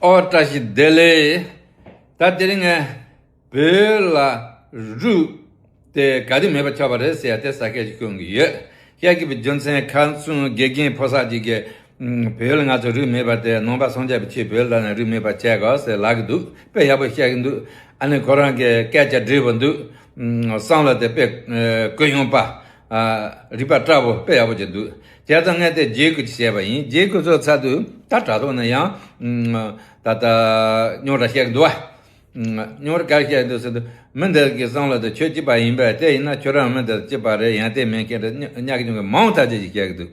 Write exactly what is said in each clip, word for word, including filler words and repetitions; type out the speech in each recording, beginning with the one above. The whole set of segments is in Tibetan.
ཨོ་བཀྲ་ཤིས་བདེ་ལེགས། ད་དེ་རིང་ངས་བོད་ལ་རུས་དེ་ག་དུས་མེད་པ་ཆགས་པ་རེད་ཟེར་ཡ་དེ་ས་སྐད་ཅིག་སྐྱོན་གྱི་ཡོད། སྐད་ཀྱི་རྒྱུ་མཚན་ཁ་སང་དགེ་རྒན་ཕོ་གསར་ཅིག་གིས་ཨམ། བོད་ལ་ང་ཚོ་རུས་མེད་པ་དེ་ནང་པ་སངས་རྒྱས་པའི་ཆོས་བོད་ལ་ནས་རུས་མེད་པ་བྱས་གོ་ཟེར་ལབ་ཀྱི་འདུག་དཔེ་ཡག་པོ་བཤད་ཀྱི་འདུག་ཨ་ནི་ཁོ་རང་གི་སྐད་ཆ་འགྲིག་པོ་འདུག་ཨམ། བསམ་བློ་དེ་དཔེ་ཨ། གུ་ཡངས་པ། ཨ། རིག་པ་བཀྲ་བོ་དཔེ་ཡག་པོ་ཅིག་འདུག་བྱས་ཙང་ངས་དེ་བརྗེ་སྐུལ་ཅིག་བྱས་པ་ཡིན། བརྗེ་སྐུལ་ཚོ་ཚར་དུས་ད་དྲ་ཐོག་ན་ཡང་ཨམ། ད་ལྟ་རྙོག་དྲ་བཤད་ཀྱི་འདུག་བ། ཨམ། རྙོག་དྲ་ག་རེ་བཤད་ཀྱི་འདུག་ཟེར་དུས་མི་འདི་གི་བསམ་བློ་དེ་ཁྱོད་གཅིག་པ་ཡིན་པས། དེ་ཡིན་ན་ཁྱོད་རང་མི་འདི་གཅིག་པ་རེད། ཡང་དེ་མིན་མཁན་རེད། ཉག་གི་ཉུང་གི་མང་ཐག་ཆོད་ཅིག་བཤད་ཀྱི་འདུག་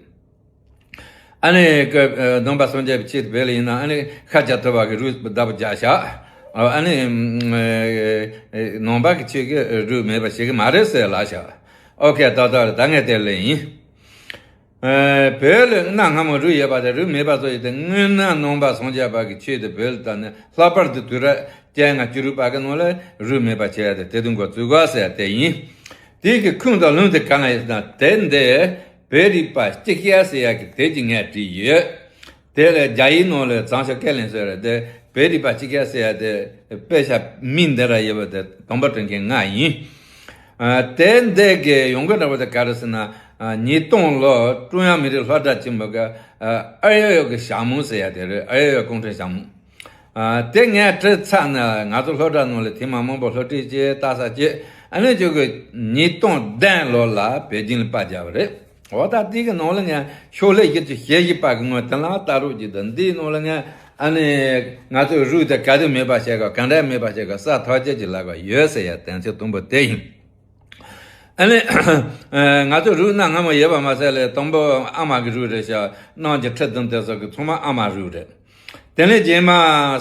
ཨ་ནི་ཀ་ནང་པ་སངས་རྒྱས་པའི་ཆོས་བོད་ལ་ཡིན་ན་ཨ་ནི་ཤཱཀྱ་ཐུབ་པ་གི་རུས་བདག་པོ་རྒྱག་བཞག་ཨ་ནི་ནང་པ་གི་ཆོས་ཀྱི་རུས་མེད་པ་བྱེད་ཀྱི་མ་རེད་ཟེར་ལབ་བཞག་ཨོ་ཁེ། ད་ལྟ་ད་ངས་དེ་ལས་ཡིན། བོད་ལ་གནའ་སྔ་མོ་རུས་ཡོད་པ་དང་རུས་མེད་པ་བཟོ་ཡི་དེ་དངོས་གནས་ནང་པ་སངས་རྒྱས་པ་གི་ཆོས་དེ་བོད་ལ་དར་ནས་ལྷག་པར་དུ་དུས་རབས་བཅོ་ལྔ་བཅུ་དྲུག་པ་གི་ནང་ལ་རུས་མེད་པ་བྱས་ཏེ་དེ་དུས་འགོ་བཙུགས་དགོས་ཟེར་དེ་ཡིན། དེ་གི་ཁུངས་དང་ལུང་དེ་གང་ལ་ཡོད་ན་དེ་འདི། བོད་རིག་པ་སྤྱི་སྐད་ཟེར་ཡག་གི་དེབ་ཅིག་ངས་བྲིས་ཡོད། དེ་ལ་རྒྱ་ཡིག་ནང་ལ་བྱང་ཤར་སྐད་གླིང་ཟེར་རེད་དེ། བོད་རིག་པ་སྤྱི་སྐད་ཟེར་ཡག་དེ་དཔེ་ཆ་མིང་འདི་ར་ཡོད་པ་དེ་དང་པོ་བྲིས་མཁན་ང་ཡིན། ཨ། དེ་འདི་གི་ཡོང་སྒོ་འདྲ་པོ་དེ་ག་རེ་ཟེར་ན། ཨ། ཉིས་སྟོང་ལོ་ཀྲུང་དབྱང་མི་རིགས་སློབ་གྲྭ་ཆེན་མོ་གི་ཨ། ཨར་ཡོ་ཡོ་གི་ཞྭ་མོ་ཟེར་ཡག་དེ་རེད། ཨར་ཡོ་ཡོ་ཀུང་ཁྲན་ཞྭ་མོ། ཨ། དེ་ངས་བྲིས་ཚར་ནས་ང་ཚོ་སློབ་གྲྭ་ནང་ལ་ཐེངས་མ་མང་པོ་སློབ་ཁྲིད་བྱས་ལྟ་ས་བྱས། ཨ་ནི་ཅོག་གི་ཉིས་སྟོང་བདུན་ལོ་ལ་པེ་ཅིང་ལ་པར་བརྒྱབ་པ་རེད། འོ་ད་དེ་གི་ནང་ལ་ངས་ཤོག་ལྷེ་བཞི་བཅུ་ཞེ་བཞི་པ་གི་ངོས་དེ་ལ་ལྟ་རོགས་ཀྱི་དང་། འདིའི་ནང་ལ་ངས་ཨ་ནི་ང་ཚོའི་རུས་དེ་ག་དུས་མེད་པ་བྱེད་ག་ག་འདྲ་མེད་པ་བྱེད་ག་ས་ཐག་ཆོད་ཅིག་ལབ་ག་ཡོད་ཟེར་ཡ་དོན་ཚན་དང་པོ་དེ་ཡིན། ཨ་ནི་ང་ཚོ་རུས་གནའ་སྔ་མོ་ཡོད་པ་མ་ཟད་ལས་དང་པོ་ཨ་མ་གི་རུས་རེད་ཤག་གནམ་གྱི་ཁྲི་བདུན་དེ་ཚོ་གི་ཚང་མ་ཨ་མ་རུས་རེད། དེ་ནས་རྗེས་མ་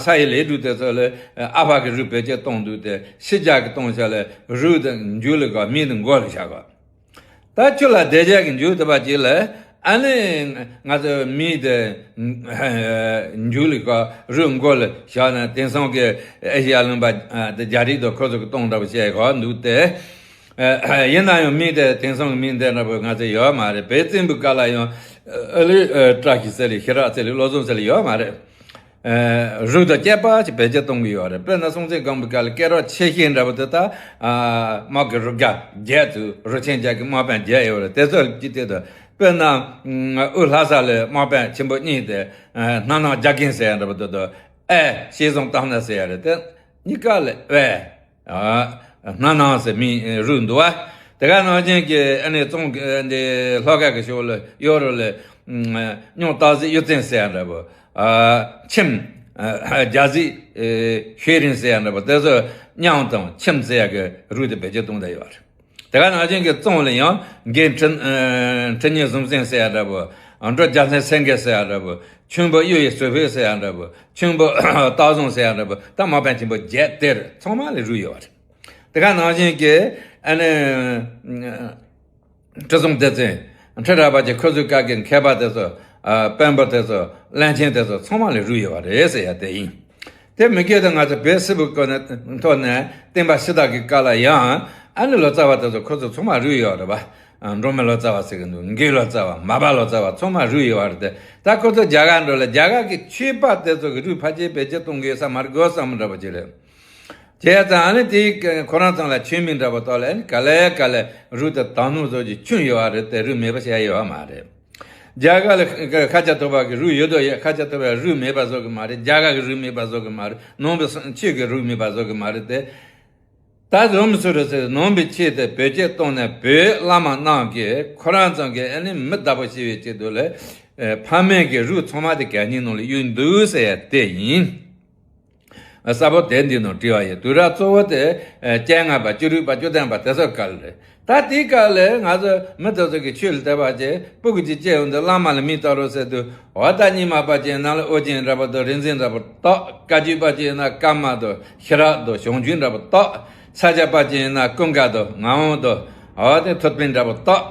ས་ཡི་ལས་རུས་དེ་ཚོ་ལ་ཨ་ཕ་གི་རུས་བེད་སྤྱོད་གཏོང་དུས་དེ་ཕྱི་རྒྱལ་གི་གཏོང་བྱ་ལ་རུས་དེ་མཇུག་ལ་ག་མིང་དེ་མགོ་ལ་བཞག་ག་ད་ཁྱོད་ལ་སྡེ་རྒྱག་གི་མཇུག་དེ་པ་ཅིག་ལ་ཨ་ནི་ང་ཚོ་མིང་དེ་མཇུག་ལ་ག་རུས་མགོ་ལ་བཞག་ན། དེང་སང་གི་ཨེ་ཤི་ཡ་ལུང་པ་དེ་རྒྱ་རིགས་དང་ཁོ་ཚོ་གི་གཏོང་འདྲ་པོ་བྱས་ག་འདུག་སྟེ། ཡིན་ན་ཡང་མིང་དེ་དེང་སང་གི་མིང་དེ་འདྲ་པོ་ང་ཚོ་ཡོད་མ་རེད། བོད་བཙན་པོའི་སྐབས་ལ་ཡང་ཨ་ལི་བཀྲ་ཤིས་ཟེར་ལི་ཤེས་རབ་ཟེར་ལི་བློ་བཟང་ཟེར་ལི་ཡོད་མ་རེད། རུས་དང་བཅས་པ་ཅིག་བེད་སྤྱོད་གཏོང་གི་ཡོད་རེད། དཔེར་ན་སྲོང་བཙན་སྒམ་པོའི་སྐབས་ལ་སྐེ་རགས་ཆེ་ཤོས་འདྲ་པོ་དེ་ད་དམག་གི་རུ་རྒྱ་བརྒྱད་ཚུད་རུ་ཆེན་བརྒྱད་ཀྱི་དམག་དཔོན་བརྒྱད་ཡོད་རེད། དེ་ཚོ་ཅི་སྟེ་ད་དཔེར་ན་དབུས་ལྷ་ས་ལ་དམག་དཔོན་ཆེན་པོ་གཉིས་དེ་སྣ་ནག་རྒྱ་རྒན་ཟེར་ཡ་འདྲ་པོ་དེ་དང་ཨེ་ཤེས་བཟང་སྟག་སྣ་ཟེར་ཡ་རེད། དེ་གཉིས་ཀ་ལ་ཨེ། ཨ། སྣ་ནག་ཟེར་མིང་རུས་འདུག་བ། དེ་ག་ནང་བཞིན་གྱི་ཨ་ནི་ཙོང་གི་འདི་ལྷོ་ཁ་གི་ཕྱོགས་ལ་གཡོ་རུ་ལ་སྨྱོ་སྟག་གཟིག་གཡུ་བཙན་ཟེར་ཡ་འདྲ་པོ། ཨ། ཁྱིམ་རྒྱ་གཟིག་ཤེས་རིང་ཟེར་ཡ་འདྲ་པོ་དེ་ཚོ་སྨྱོ་དང་ཁྱིམ་ཟེར་ཡ་གི་རུས་དེ་བེད་སྤྱོད་གཏོང་བསྡད་ཡོད་རེད། དེ་ག་ནང་བཞིན་གྱི་ཙོང་ལ་ཡང་རྒན་ཁྲི་ཁྲི་གཉན་ཟུམ་བཙན་ཟེར་ཡ་འདྲ་པོ། འབྲོ་རྒྱལ་མཚན་སེང་གེ་ཟེར་ཡ་འདྲ་པོ། ཆོན་པོ་གཡུ་ཡི་ཟུར་ཕུད་ཟེར་ཡ་འདྲ་པོ། ཆོན་པོ་སྟག་བཟང་ཟེར་ཡ་འདྲ་པོ། ད་དམག་དཔོན་ཆེན་པོ་བརྒྱད་དེར་ཚང་མ་ལ་རུས་ཡོད་པ་རེད། དེ་ག་ནང་བཞིན་གྱི་ཨ་ནི་ཁྲི་སྲོང་ལྡེ་བཙན་ཁྲི་རལ་པ་ཅན་ཁོ་ཚོའི་སྐབས་ཀྱི་མཁས་པ་དེ་ཚོ། ཨ། དཔོན་པོ་དེ་ཚོ། བློན་ཆེན་དེ་ཚོ་ཚང་མ་ལ་རུས་ཡོད་པ་རེད་ཟེར་ཡ་དེ་ཡིན། དེ་མི་སྐད་དུ་ང་ཚོ་བོད་སིལ་བུའི་སྐོར་ནས་ཐོག་ནས་བསྟན་པ་ཕྱི་དར་གྱི་སྐབས་ལ་ཡང་ཨ་ནི་ལོ་ཙཱ་བ་དེ་ཚོ་ཁོ་ཚོ་ཚང་མ་རུས་ཡོད་རེད་པ། ཨ། འབྲོག་མི་ལོ་ཙཱ་བ་ཟེར་གི་འདུག་མགོན་ལོ་ཙཱ་བ། མར་པ་ལོ་ཙཱ་བ་ཚང་མ་རུས་ཡོད་པ་རེད་དེ། ད་ཁོ་ཚོ་རྒྱ་གར་འགྲོ་ལ་རྒྱ་གར་གྱི་ཆོས་པ་དེ་ཚོ་གི་རུས་ཕལ་ཆེར་བེད་སྤྱོད་གཏོང་གི་ཡོད་ས་མ་རེད། དགོས་བསམ་འདྲ་པོ་ཅིག་རེད། བྱས་ཙང་ཨ་ནི་དེ་ཁོ་རང་ཚང་ལ་ཆོས་མིང་འདྲ་པོ་ཐོག་ལ་ཨ་ནི་ག་ལེ་ག་ལེ་རུས་དེ་དག་སྣང་བཟོ་རྒྱུ་ཁྱོན་ཡོད་པ་རེད་དེ། རུས་མེད་པ་བྱས་ཡོད་པ་མ་རེད། རྒྱ་གར་ལ་ཤཱཀྱ་ཐུབ་པ་གི་རུས་ཡོད་དོ་ཡོད། ཤཱཀྱ་ཐུབ་པའི་རུས་མེད་པ་བཟོ་གི་མ་རེད། རྒྱ་གར་གི་རུས་མེད་པ་བཟོ་གི་མ་རེད། ནང་པའི་ཆོས་ཀྱི་རུས་མེད་པ་བཟོ་གི་མ་རེད་དེ། ད་བཟོ་མི་ཚུགས་རེད་ཟེར། ནང་པའི་ཆོས་དེ་བེད་སྤྱོད་བཏང་ནས་བོད་བླ་མ་རྣམས་ཀྱིས་ཁོ་རང་ཚང་གི་ཨ་ནི་མི་བདག་པོ་བྱེད་པའི་ཆེད་དུ་ལ་ཕ་མེས་ཀྱི་རུས་ཚང་མ་དེ་གད་སྙིགས་ནང་ལ་གཡུགས་འདུག་ཟེར་ཡ་དེ་ཡིན། གསལ་པོ་དེབ་འདིའི་ནང་བྲིས་པ་ཡིན། དུས་རབས་གཙོ་བོ་དེ་བཅོ་ལྔ་པ། བཅུ་དྲུག་པ། བཅུ་བདུན་པ་དེ་ཚོ་སྐབས་རེད། ད་དེའི་སྐབས་ལ་ང་ཚོ་མི་དེ་ཚོ་གི་ཆོས་ལ་དད་པ་བྱས། སྤུ་གུ་གཅིག་སྐྱེས་ཡོང་དུས་བླ་མ་ལ་མིང་བཏགས་རོགས་ཟེར་དུས། འོ་ད་རྙིང་མ་པ་ཅིག་ཡིན་ན་ལ་ཨོ་རྒྱན་འདྲ་པོ་དང་། རིག་འཛིན་འདྲ་པོ་བཏགས། བཀའ་བརྒྱུད་པ་ཅིག་ཡིན་ན་ཀརྨ་དང་ཤེས་རབ་དང་བྱང་ཆུབ་འདྲ་པོ་བཏགས། ས་སྐྱ་པ་ཅིག་ཡིན་ན་ཀུན་དགའ་དང་ངག་དབང་དང་། འོ་དེ་ཐུབ་པའི་འདྲ་པོ་བཏགས།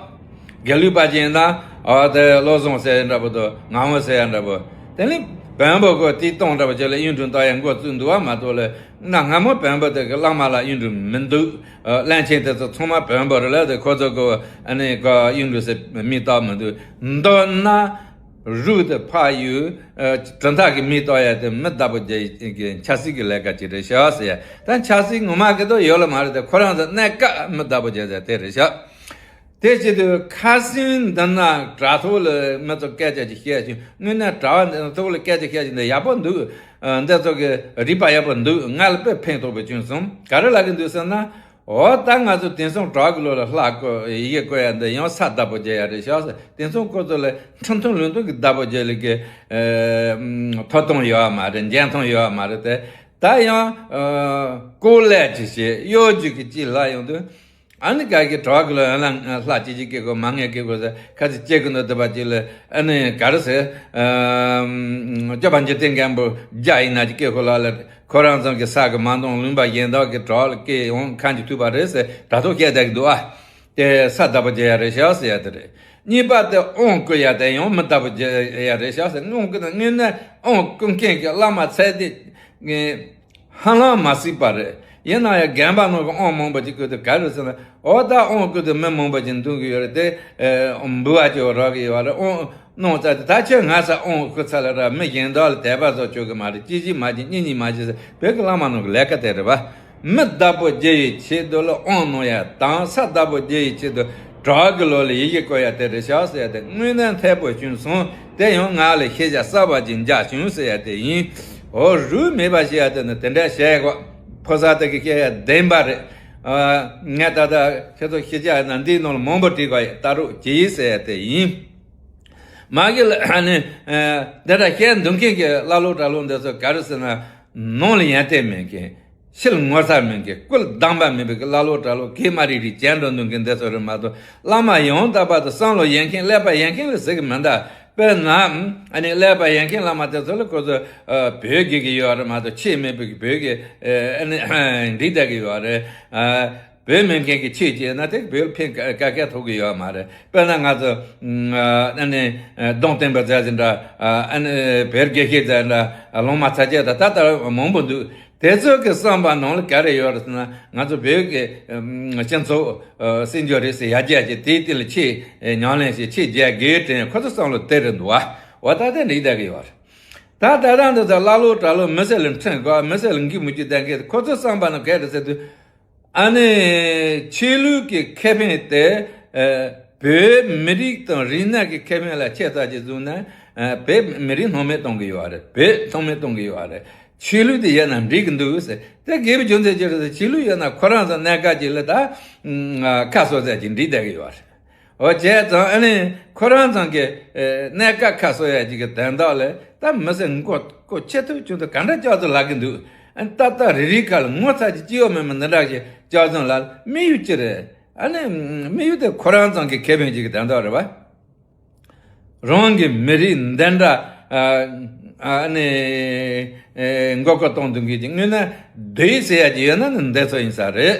དགེ་ལུགས་པ་ཅིག་ཡིན་ན་འོ་དེ་བློ་བཟང་ཟེར་འདྲ་པོ་དང་ངག་དབང་ཟེར་ཡ་འདྲ་པོ། དེ་ནི་བོན་པོ་ཁོ་དེའི་སྟོང་འདྲ་པོ་ཅིག་ལ་གཡུང་དྲུང་བཏགས་ཡ་འགོ་བཙུགས་འདུག་པ་མ་གཏོགས་ལ། གནའ་སྔ་མོ་བོན་པོ་དེ་གི་བླ་མ་ལ་གཡུང་དྲུང་མི་འདུག་བློན་ཆེན་དེ་ཚོ་ཚང་མ་བོན་པོ་རེད་ལ། དེ་ཁོ་ཚོ་གི་ཨ་ནི་ག་གཡུང་དྲུང་ཟེར་མིང་བཏགས་མི་འདུག་མདོར་ན། རུས་དེ་ཕར་ཡུ། གྲུ་འཐག་གི་མེ་གཏོགས་ཡ་དེ་མི་བདག་པོ་རྒྱག་ཡི་གི་འཆར་སྲིད་ཀྱི་ལས་ཀ་ཅིག་རེད་ཤག་ཟེར་ཡ། ད་འཆར་སྲིད་ངོ་མ་གི་དོ་ཡོད་ལ་མ་རེད་དེ། ཁོ་རང་ཚོ་གནད་འགག་མི་བདག་པོ་རྒྱག་ཡ་དེ་རེད་ཤག། དེ་བྱེད་དུས་ཁ་སང་འདི་ན་དྲ་ཐོག་ལ་མི་ཚོ་སྐད་ཆ་ཅིག་བཤད་བྱུང་། དངོས་གནས་དྲ་བ་འདི་ཐོག་ལ་སྐད་ཆ་བཤད་བྱུང་། འདི་ཡག་པོ་འདུག། འདི་ཚོ་གི་རིག་པ་ཡག་པོ་འདུག། ང་ལ་དཔེ་ཕན་ཐོགས་པ་བྱུང་སོང་། ག་རེ་ལབ་གི་འདུག་ཟེར་ན། འོ་ད་ང་ཚོ་དེང་སང་དྲ་གི་ལོ་ལ་ལྷག་གོ་ཡི་གེ་བཀོད་ཡ་འདི་ཡང་ས་བདག་པོ་རྒྱག་ཡ་རེད་ཤག་ཟེར། དེང་སང་ཁོ་ཚོ་ལ་ཁྲིམས་མཐུན་ལུགས་མཐུན་གྱི་བདག་པོ་རྒྱག་ལས་ཀྱི་ཐོབ་ཐང་ཡོད་མ་རེད། འཇོན་ཐང་ཡོད་མ་རེད་དེ། ད་ཡང་ཀོ་ལས་ཅི་བྱེད་གཡོ་ཇུས་ཀྱི་ཅི་ལ་ཡོང་དུས། ཨ་ནི་ག་གི་གྲོགས་ཀྱི་ལ་ཡང་ལ་ལྷག་ཅི་ཅི་སྐད་གོ་མ་ངས་སྐད་གོ་ཟེར་ཁ་ཚི་ཅེ་གི་ནོ་དེ་པ་ཅི་ལ། ཨ་ནི་ག་རེ་ཟེར། སྐྱོ་བ་འཇིག་རྟེན་མགོན་པོ་རྒྱ་ཡིན་ན་ཅི་སྐད་གོ་ལ་ལ་ཁོ་རང་ཚང་གི་ས་གི་མ་འདོང་ལུང་པ་གཞན་དག་གི་གྲོགས་ལ་སྐད་ཡོང་ཁ་འཇི་ཐུབ་པ་རེད་ཟེར་དྲ་ཐོག་བཤད་བསྡད་ཀྱི་འདུག་ཨ། དེ་ས་བདག་པོ་རྒྱག་ཡ་རེད་ཤག་ཟེར་ཡ་དེ་རེད། གཉིས་པ་དེ་དབང་བསྐུར་ཡ་དེ་ཡང་མི་བདག་པོ་རྒྱག་ཡ་རེད་ཤག་ཟེར། དབང་བསྐུར་དང་དངོས་གནས་དབང་བསྐུར་མཁན་གྱི་བླ་མ་ཚད་དེ། ཧ་ལམ་མ་སྲིད་པ་རེད། ཡིན་ན་ཡང་རྒན་པ་ནང་གི་དབང་མང་པོ་ཅིག་བསྐུར་དུས་ག་རེ་ཟེར་ན། འོ་ད་དབང་བསྐུར་དུས་མི་མང་པོ་ཅིག་འདུག་གི་ཡོད་རེད་དེ། འབུལ་བ་ཅིག་རག་གི་ཡོད་རེད། དབང་གནང་ཚར་དུས་ད་ཁྱོད་ང་ས་དབང་བསྐུར་ཚར་ལ་ར་མི་གཞན་དག་ལ་དད་པ་བཟོ་ཆོག་གི་མ་རེད། གཅིག་གཅིག་མ་གཅིག་གཉིས་གཉིས་མ་གཅིག་ཟེར་བོད་ཀྱི་བླ་མ་ནང་གི་ལས་ཀ་དེ་རེད་པ། མི་བདག་པོ་རྒྱག་ཡི་ཆེད་དུ་ལ་དབང་གནང་ཡ་དང་ས་བདག་པོ་རྒྱག་ཡི་ཆེད་དུ་དྲག་གི་ལོ་ལ་ཡི་གེ་བཀོད་ཡ་དེ་རེད་ཤག་ཟེར་ཡ་དེ་དངོས་གནས་མཐའ་པོ་བྱུང་སོང་། དེ་ཡང་ང་ལ་ཤེས་བྱ་གསར་པ་ཅིག་འཇགས་བྱུང་ཟེར་ཡ་དེ་ཡིན། འོ་རུས་མེད་པ་ཞེས་ཡ་དེ་ནི་དེ་འདྲ་བཤད་གོ། ཕོ་གསར་དེ་གི་སྐད་ཡ་བདེན་པ་རེད། ཨ། ངས་ད་ལྟ་ཁྱེད་ཚོ་ཤེས་བྱ་ན་འདིའི་ནང་ལ་མང་པོ་བྲིས་གོ་ཡ། ལྟ་རོགས་གྱིས་ཟེར་ཡ་དེ་ཡིན། མ་གི་ལ་ཨ་ནི། ཨ། འདི་འདྲ་བཤད་འདུག་མཁན་གྱི་ཀླ་ཀློ་གྲྭ་ལོ་འདི་ཚོ་ག་རེ་ཟེར་ན། ནང་ལ་ཡོན་ཏན་མེད་མཁན། ཕྱི་ལ་ངོ་ཚ་མེད་མཁན། ཀུན་ལ་སྡོམ་པ་མེད་པའི་ཀླ་ཀློ་གྲྭ་ལོ་གེ་མ་རིག་རིག་བྱས་འགྲོ་འདུག་མཁན་འདི་ཚོ་རེད་མ་གཏོགས། བླ་མ་ཡང་དག་པ་དང་བསམ་བློ་ཡོད་མཁན་ཀླད་པ་ཡོད་མཁན་ལ་ཟེར་གི་མི་འདུག། དཔེར་ན། ཨ་ནི་ཀླད་པ་ཡོད་མཁན་བླ་མ་དེ་ཚོ་ལ་ཁོ་ཚོ་བོད་དགེ་གི་ཡོད་རེད་མ་གཏོགས་ཆོས་མེད་པའི་བོད་ཀྱི་ཨ་ནི་འགྲིག་བསྡད་གི་ཡོད་རེད། བོད་མེད་མཁན་གྱི་ཆོས་བྱས་ན་དེ་བོད་ཕན་ཀ་ཀ་ཐོགས་གི་ཡོད་མ་རེད། དཔེར་ན་ང་ཚོ་ཨ་ནི་གདོང་བསྟན་པ་མཛད་ཟིན་འདྲ། ཨ་ནི་བོད་དགེ་བཤེས་མཛད་འདྲ། ལུང་མ་ཚ་ཅེ་ད་ད་ལྟ་མང་པོ་འདུག། དེ་ཚོ་གི་བསམ་པ་ནང་ལ་ག་རེ་ཡོད་རེད་ཟེར་ན། ང་ཚོ་བོད་ཀྱི་སྤྱི་ཚོགས་སྲིད་འབྱོར་རེད་ཟེར་ཡ་རྒྱ་ཅིག་དེའི་སྟེང་ལ་ཆེས་ཉམས་ལེན་བྱེད་ཆེས་རྒྱ་དགེ་དྲན་ཁོ་ཚོ་བསམ་བློ་དེ་རེད་འདུག་བ། འོ་ད་དེ་འགྲིག་བསྡད་ཀྱི་ཡོད་རེད། ད་ད་ལྟ་འདི་ཚོ་ཀླ་ཀློ་གྲྭ་ལོ་མི་སེར་ལ་འཕྲིན་གོ་མི་སེར་ལ་འགན་མི་བཅུ་ལྡན་མཁན་ཁོ་ཚོ་བསམ་པ་ནང་ག་རེ་ཟེར་དུས། ཨ་ནི་ཆོས་ལུགས་ཀྱི་ཁེ་ཕན་དེ། ཨ། བོད་མི་རིགས་དང་རིག་གནས་ཀྱི་ཁེ་ཕན་ལ་ཆེ་ཙག་ཅིག་བཟུང་ན། ཨ། བོད་མི་རིགས་སྣང་མེད་གཏོང་གི་ཡོད་རེད། བོད་སྣང་མེད་གཏོང་གི་ཡོད་རེད། ཆོས་ལུགས་དེ་ཡོད་ན་འགྲིག་གི་འདུག་ཟེར། དེ་དགེ་བའི་རྒྱུ་མཚན་ཅི་རེད་ཟེར། ཆོས་ལུགས་ཡོད་ན་ཁོ་རང་ཚོ་གནད་འགག་ཅིག་ལ་ད་ཁ་གསོ་ས་ཅིག་འགྲིག་བསྡད་ཀྱི་ཡོད་རེད། འོ་བྱས་ཙང་ཨ་ནི་ཁོ་རང་ཚང་གི་ཨེ་གནད་འགག་ཁ་གསོ་ཡ་ཅིག་གི་དོན་དག་ལ་ད་མི་སེར་མགོ་སྐོར་ཆེ་ཐུབ་ཆུང་ཐུབ་ག་འདྲ་སྐྱག་རྫུན་ལབ་གི་འདུག། ཨ་ནི་ཏག་ཏག་རེ་རེའི་ཁ་ལ་ངོ་ཚ་གི་སྐྱེ་བོ་མེད་མི་འདི་འདྲ་ཞིག་སྐྱག་རྫུན་ལབ་དམིགས་ཡུལ་ཅི་རེད། ཨ་ནི་དམིགས་ཡུལ་དེ་ཁོ་རང་ཚང་གི་ཁེ་ཕན་ཅིག་གི་དོན་དག་རེད་བ། རང་གི་མི་རིགས་འདི་འདྲ་ཨ་ཨ་ནི་ཨེ་མགོ་སྐོར་གཏོང་འདུག་མཁན་གྱི་དངོས་གནས་སྡོད་ཟེར་ཡ་ཅིག་ཡོད་ན་ནི་འདི་ཚོ་ཡིན་ས་རེད།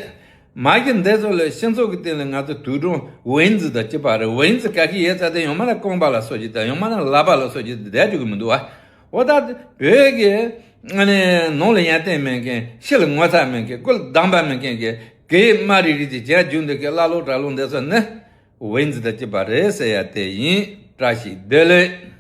མ་གཞི་འདི་ཚོ་ལ་སྤྱི་ཚོགས་ཀྱི་སྟེང་ལ་ང་ཚོ་དུག་སྦྲང་ཝེན་ཛི་དང་གཅིག་པ་རེད། ཝེན་ཛི་ག་གི་ཡོད་ཚད་དེ་ཡང་མ་ན་རྐང་པ་ལ་སོགས་ཀྱི་དང་ཡང་མ་ན་ལག་པ་ལ་སོགས་ཀྱི་བསྡད་རྒྱུ་གི་མི་འདུག་བ། འོ་ད་བོད་ཀྱི་ཨ་ནི་ནང་ལ་ཡོན་ཏན་མེད་མཁན་ཕྱི་ལ་ངོ་ཚ་མེད་མཁན་ཀུན་ལ་སྡོམ་པ་མེད་མཁན་གྱི་གེ་མ་རིག་རིག་ཅིག་བྱས་རྒྱུ་འདི་གི་ཀླ་ཀློ་གྲྭ་ལོ་འདི་ཚོ་ནི་ཝེན་ཛི་དང་གཅིག་པ་རེད་ཟེར་ཡ་དེ་ཡིན། བཀྲ་ཤིས་བདེ་ལེགས།